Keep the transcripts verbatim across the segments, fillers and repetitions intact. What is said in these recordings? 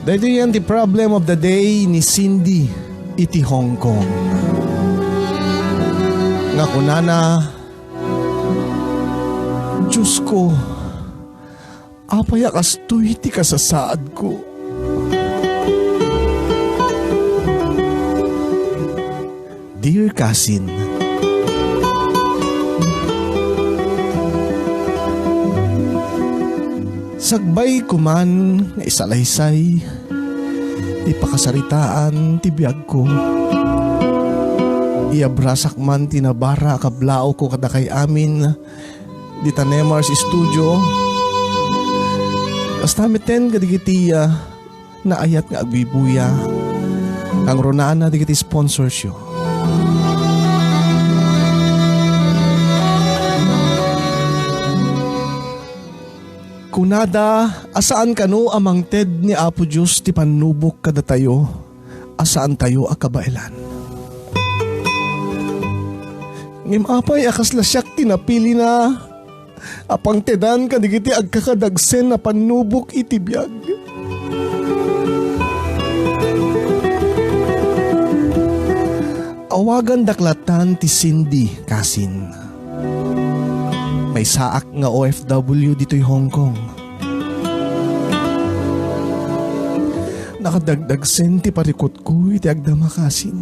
Daytoy yan ti problem of the day ni Cindy iti Hong Kong. Nga kunana, "Diyos ko, apay a kastoy ti kasasaadko?" Dear cousin, sagbay ko man nga isalaysay ti pakasaritaan ti biagko, iyabrasak man ti nabara a kablaawko kadakay amin dita Nemar's studio. Kasta metten kadagiti, ah, naayat nga agbibuya, kangrunana dagiti sponsorsyo. Kunada a saan kano a mangted ni Apo Dios ti pannubok kadatayo a saantayo a kabaelan. Ngem apay a kasla siak ti napilina a pangtedan kadagiti agkakadagsen a pannubok iti biag. Awagandak latan ti Cindy, kasin. Maysaak nga O F W ditoy Hong Kong. Nakadagdagsen ti parikutko iti agdama, kasin.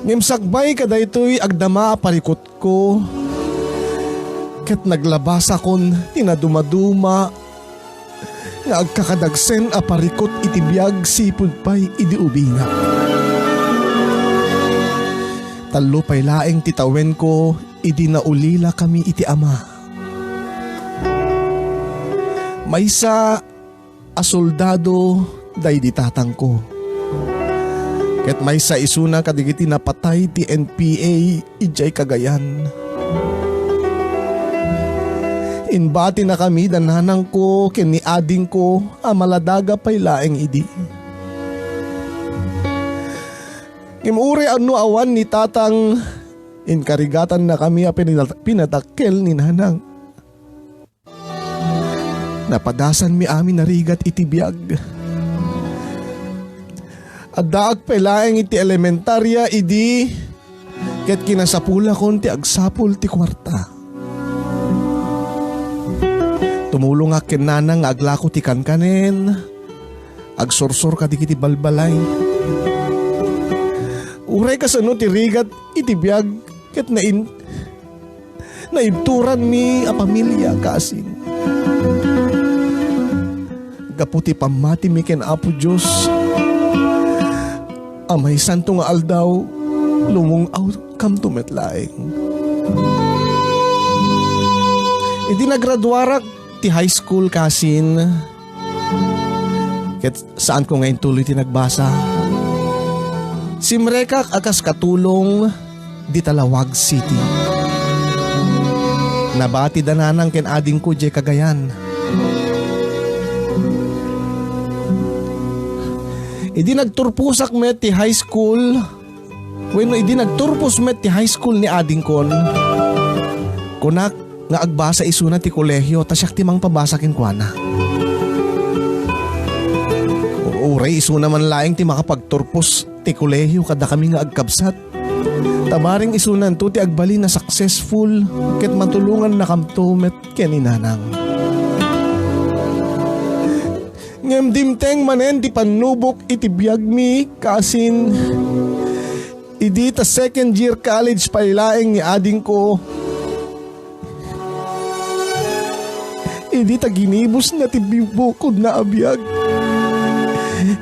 Ngem sakbay kadaytoy agdama a parikut ko, ket naglabasakon ti nadumaduma nga agkakadagsen a parikut iti biag sipud pay idi ubingak. Tallo pay laeng ti tawenko idi naulilakami iti ama. Maysa a soldado daydi tatangko. Ket maysa isuna kadagiti napatay ti N P A idiay Cagayan. Imbatinakami da nanangko ken ni adingko a maladaga pay laeng idi. Ngem uray no awan ni tatang, inkarigatannakami a pinada-, pinadakkel ni nanang. Napadasanmi amin a rigat iti biag. Addaak pay laeng iti elementaria idi ket kinasapulakon ti agsapul ti kuarta. Tumulongak ken nanang nga aglako ti kankanen, agsursor kadagiti balbalay. Uray kasano ti rigat iti biag ket nain-, naibturanmi a pamilia, kasin. Gapu ti pammatimi ken Apo Dios, a maysanto nga aldaw, lumung-awkamto met laeng. Idi nagraduarak ti high school, kasin, ket saanko nga intuloy ti nagbasa. Simrekak a kas katulong dita Laoag City. Nabati da nanang ken adingko diay Cagayan. Idi nagturposak met ti high school, wenno idi nagturpos met ti high school ni adingkon, kunak nga agbasa isuna ti kolehio ta siak ti mangpabasa kenkuana. U-, uray isuna man laeng ti makapagturpos ti kolehio kadakami nga agkabsat. Ta bareng isunanto ti agbalin a successful ket matulongannakamto met ken ni nanang. Ngem dimteng manen ti pannubok iti biagmi, kasin, idi ta second year college pay laeng ni adingko, idi ta ginibusna ti bi-, bukodna a biag,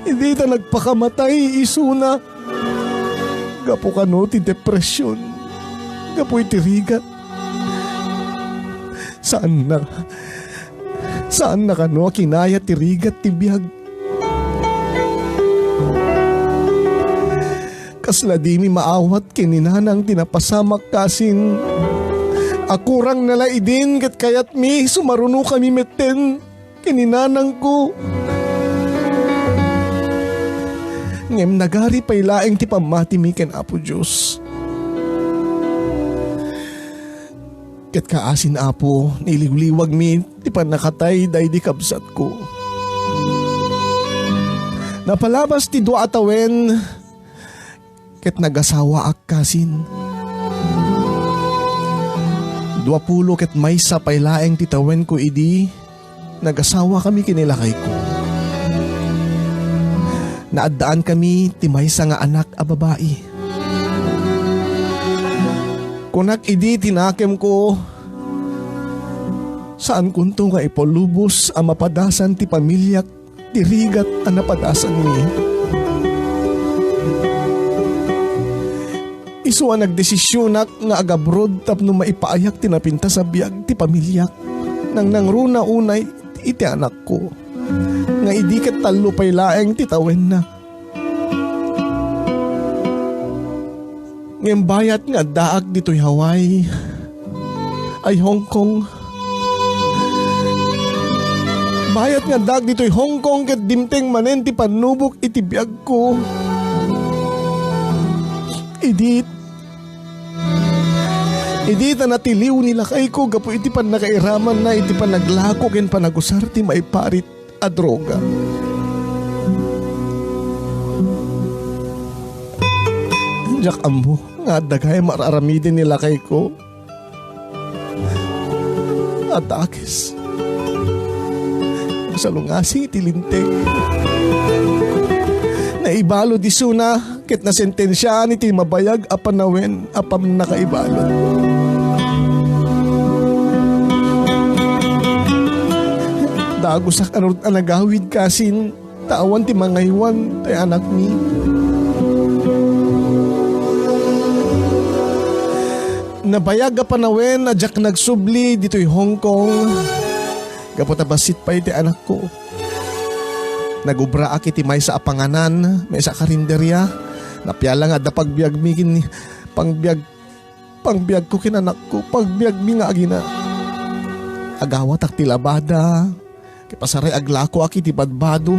idi ta nagpakamatay isuna, gapu kano ti depression, gapu iti rigat. Saanna, saanna kano a kinayat ti rigat ti biag. Kasla dimi maawat ken ni nanang ti napasamak, kasin. Akurangna la idin ket kayatmi sumarunokami metten ken ni nanangko. Ngem nagari pay laeng ti pammatimi ken Apo Dios. Ket kaasin, Apo, niliwliwagmi ti pannakatay daydi kabsatko. Napalabas ti dua a tawen ket nagasawaak kasin. Duapulo ket maysa pay laeng ti tawenko idi nagasawakami ken ni lakayko. Naaddaankami ti maysa nga anak a babai. Kunak idi ti nakemko, saankonto nga ipalubos a mapadasan ti pamiliak ti rigat a napadasanmi. Isu a nagdesisionak nga agabrod tapno maipaayak ti napintas a biag ti pamiliak. Nangnangruna unay iti anakko, nga idi ket tallo pay laeng ti tawenna. Ngem bayat nga addaak ditoy Hawaii, ay Hong Kong. Bayat nga addaak ditoy Hong Kong ket dimteng manen ti pannubok iti biagko. Idi, idi ta natiliw ni lakayko gapu iti pannakairamanna iti panaglako ken panagusar ti maiparit a droga. Diak ammo nga adda gayam ar-aramiden ni lakayko. Atakes. Salungasing iti linteg. Naibalud isuna ket nasentensiaan iti mabayag a panawen a pannakaibalud. Dagusak a nagawid kasin ta awan ti mangaywan tay anakmi. Nabayag a panawen a diak nagsubli ditoy Hong Kong gapu ta bassit pay ti anakko. Nagubraak iti maysa a panganan, maysa a karinderia. Napiala nga adda pagbiagmi ken pangbiag, pangbiagko ken anakko, pagbiagmi nga agina. Agawatak ti labada, ket pasaray aglakoak iti badbado.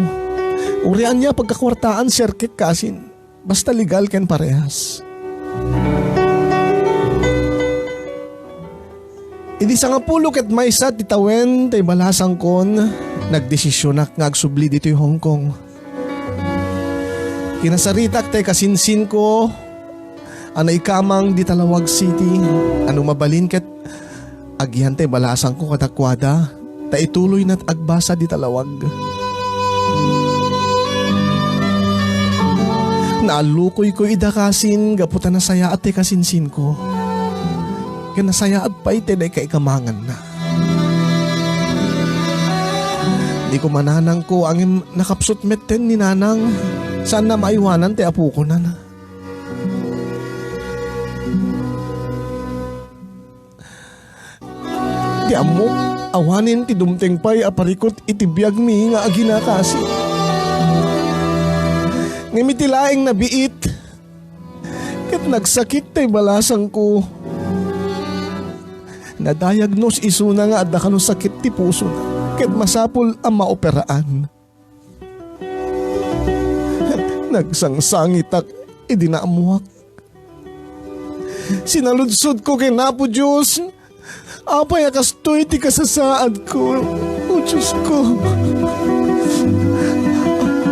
Uray ania pagkakuartaan, serkek kasin. Basta legal ken parehas. Idi sangapulo ket maysa ti tawen tay balasangkon, nagdesisionak nga agsubli ditoy Hong Kong. Kinasaritak tay kasinsinko a naikamang di Talawag City, a no mabalin ket agian tay balasangko kadakuada, ta ituloyna ti agbasa di Talawag. Naallukoyko ida kasin gapu ta nasayaat ti kasinsinko. Ken nasayaat pay ti naikaikamanganna. Di ko mananangko, ngem nakapsut metten ni Nanang. Saanna maaywanan ti apokon. Ti ammok, awanen ti dumteng pay a parikut iti biagmi nga agina kasin. Ngem iti laeng nabiit, ket nagsakit tay balasangko. Nadiagnos isuna nga adda kano sakit ti pusona, ket masapul a maoperaan. Nagsangsangitak idi naammoak. Sinaludsodko ken Apo Dios, apay a kastoy ti kasasaadko, O Diosko?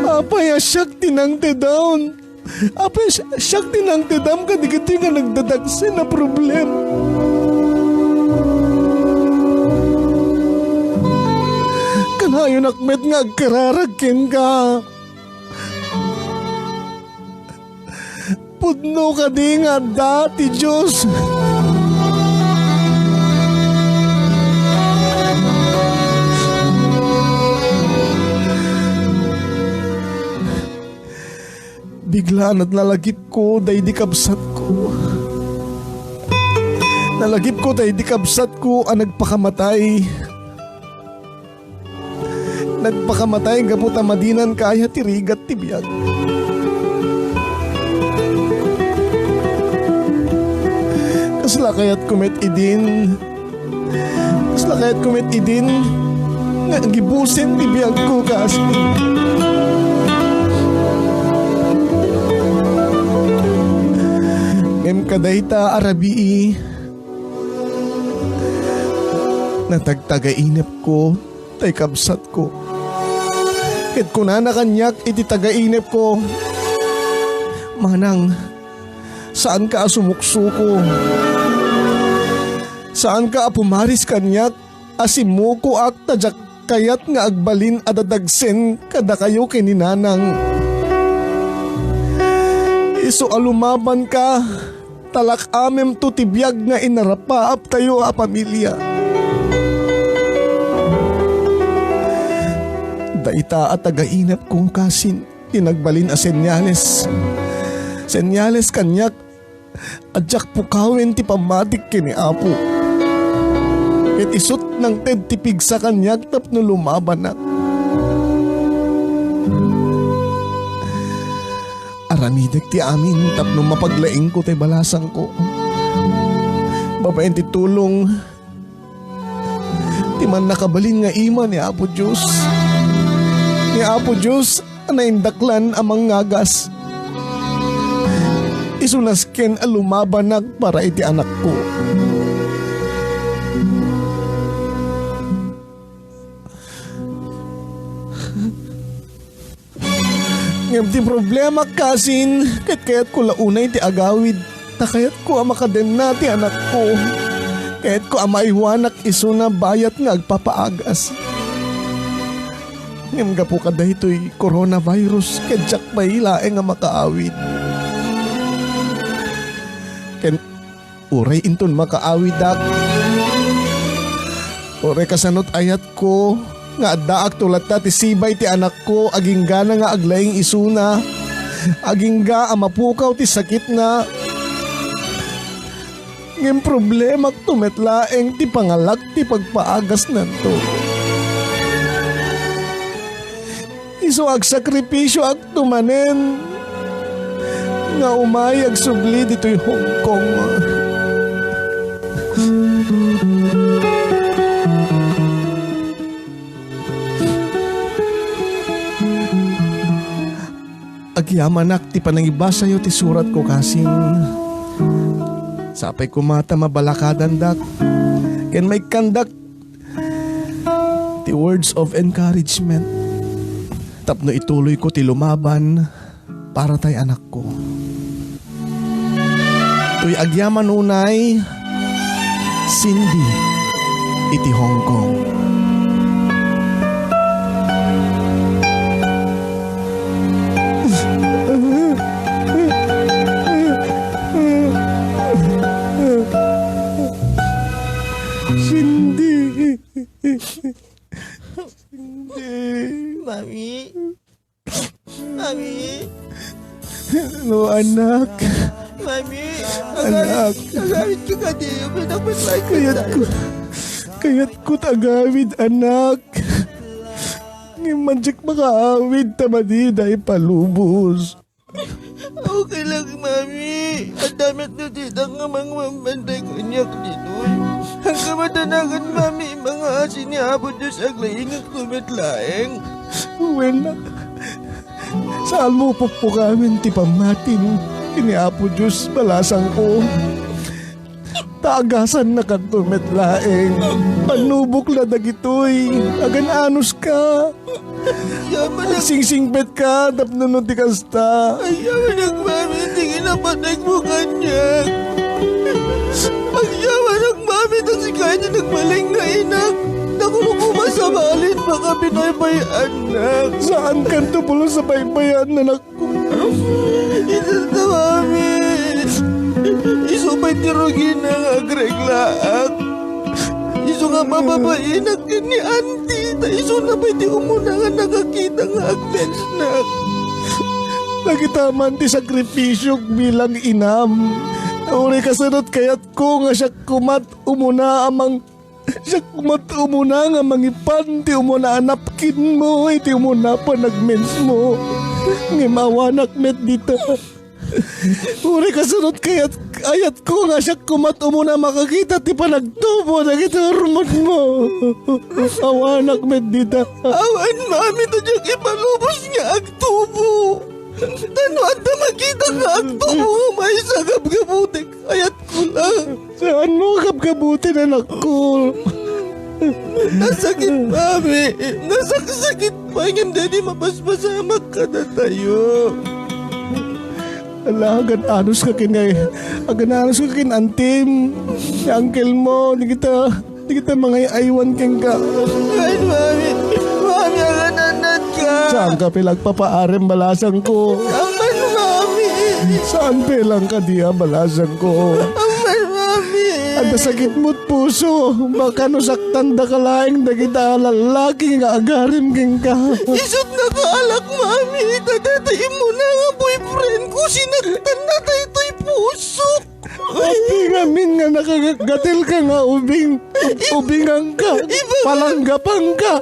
Apay a siak ti nangtedam? Apay a si-, siak ti nangtedam kadagiti nga nagdadagsen a problema? Kanayonak met nga agkararag kenka. Pudno kadi nga adda ti Dios? Biglaan a nalagipko daydi kabsatko. Nalagipko daydi kabsatko a nagpakamatay. Nagpakamatay gapu ta madinan kayat ti rigat ti biag. Kasla kayatko met idin, kasla kayatko met idin nga gibusen ti biagko, kas-, ngem kadayta a rabii, natagtagainepko tay kabsatko. Ket kunana kaniak iti tagainepko, "Manang, saanka a sumuksuko. Saanka a pumaris kaniak a simmukoak ta diak kayat nga agbalin a dadagsen kadakayo ken ni Nanang. Isu a lumabanka, ta lak-amemto ti biag nga inarapaaptayo a pamilia." Dayta a tagainepko, kasin, ti nagbalin a senyales. Senyales kaniak a diak pukawen ti pammatik ken ni Apo. Ket isut' nangted ti pigsa kaniak tapno lumabanak. Aramidek ti amin tapno mapaglaingko ti balasangko. Babaen ti tulong ti mannakabalin nga ima ni Apo Dios. Ni Apo Dios a naindaklan a mangngagas. Isu nasken a lumabanak para iti anakko. Ngem ti problema, kasin, ket kayatko la unay ti agawid, ta kayatko a makadenna ti anakko. Kayatko a maiwanak isuna bayat nga agpapaagas. Ngem gapu kadaytoy coronavirus, ket diak pay laeng a makaawid. Ken uray inton makaawidak, uray kasanot ayatko nga addaakto latta ti sibay ti anakko, aginggana nga aglaing isuna, agingga a mapukaw ti sakitna. Ngem problemakto met laeng ti pangalak ti pagpaagasnanto. Isu agsakripisioakto manen nga umay agsubli ditoy Hong Kong. Agyamanak ti panangibasayo ti suratko, kasin. Sapay koma ta mabalakadandak ken maikkandak ti words of encouragement tapno ituloyko ti lumaban para tay anakko. Toy agyaman unay, Cindy, iti Hong Kong. Cindy. Cindy. Mami. Mami. No, anak. Mami. Anak. Agawid ka kadi. Pinagpatay ka. Kayatko. Kayatko agawid, anak. Ngem diak makaawid ta madida ipalubos. Okay lang, Mami. Adda met no dita nga mangmambantay kaniak ditoy. Ang kamadanagan, Mami, mga asi ni Apo Dios, aglaingakto met laeng. Wen, saanmo pukpukawen ti pammatim ken ni Apo Dios, balasangko. Ta agasannakanto met laeng. Pannubok la dagitoy. Agan-anuska. Agyamanak. Agsingsingpetka tapno no ti kasta. Agyamanak, Mami, ti kinapataymo kaniak. Agyamanak, Mami, ta sika ti nagbalin nga inak. Ta kuno koma sabali, makabibaybay-anak. Saankanto pulos a baybay-an, anak. Ita ta, Mami. Isu pay ti rugina nga agreglaak. Isu nga mababainak ken ni Auntie, ta isuna pay ti umuna nga nakakita nga agmensnak. Dagita man ti sakripisiok bilang inam. Uray kasanot kayatko nga siak komat umuna a mang Siak met umuna nga mangipan ti umuna a napkinmo iti umuna a panagmensmo. Ngem awanak met dita. Uray kasanot kayat, ayatko nga siak met umuna makakita ti panagtubo dagiti urmodmo. Awanak met dita. Awan, Mami, ta diak ipalubos nga agtubo. Ta no adda makita nga agtubo nga maysa, gabgabutek. Ayatko la. Saanmo gabgabuten, anakko. Nasakit, mami. Nasaksakit pay ngem daydi mapaspasamak kadatayo. Ala, agan-anos ka ken ngay-, agan-anos ka ken antim, ni uncle mo, ni kita, ni kita mangay-aywan kenka. Ay, mami, mami, agan-anat ka. Saanka pay la agpapaarem, balasangko. Aman, mami. Saan pay lang ka dia, balasangko. Aman, mami. Adda sakit mo puso, baka no saktandaka laeng dagita a lallaki nga agarem kenka. Isut' nakaalak, mami, ita daytoy immuna nga boyfriend ko, sinaktanna daytoy pusok. Appi ngamin nga nakagagatilka nga ubing, ubingangka, palanggapanka.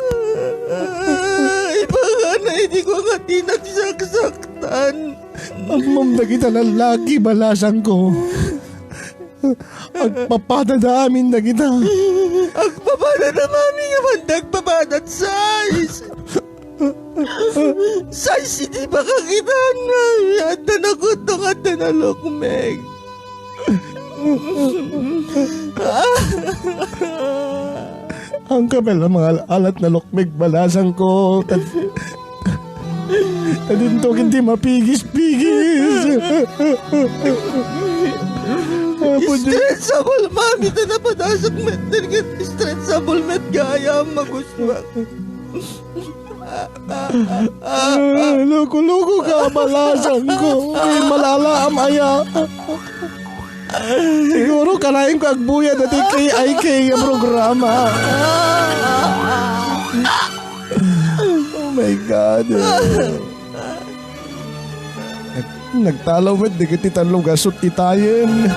Ibagana iti ko nga ti nagsaksaktan. Ammom dagita lallaki, balasangko. Agpapadada amin dagita. Agpapadada, mami, nga man agpapadad sais. Sais iti pakakitaan, mami. Adda nakutong, adda nalukmeg. Angka pay la nga alat nalukmeg, balasangko. Tad-, tadinto ket di mapigis-pigis. Apo Diyos. Stressable, mami, ta napadasak met, ket stressable met gayam, magustuak. Ah, loko-loko ka, balasangko. Ay, malalaam aya. Siguro kanayon ko agbuyad iti K I K nga programa. Oh my God. Nag-, nagtalaw met dagiti tallo nga sut-itayen.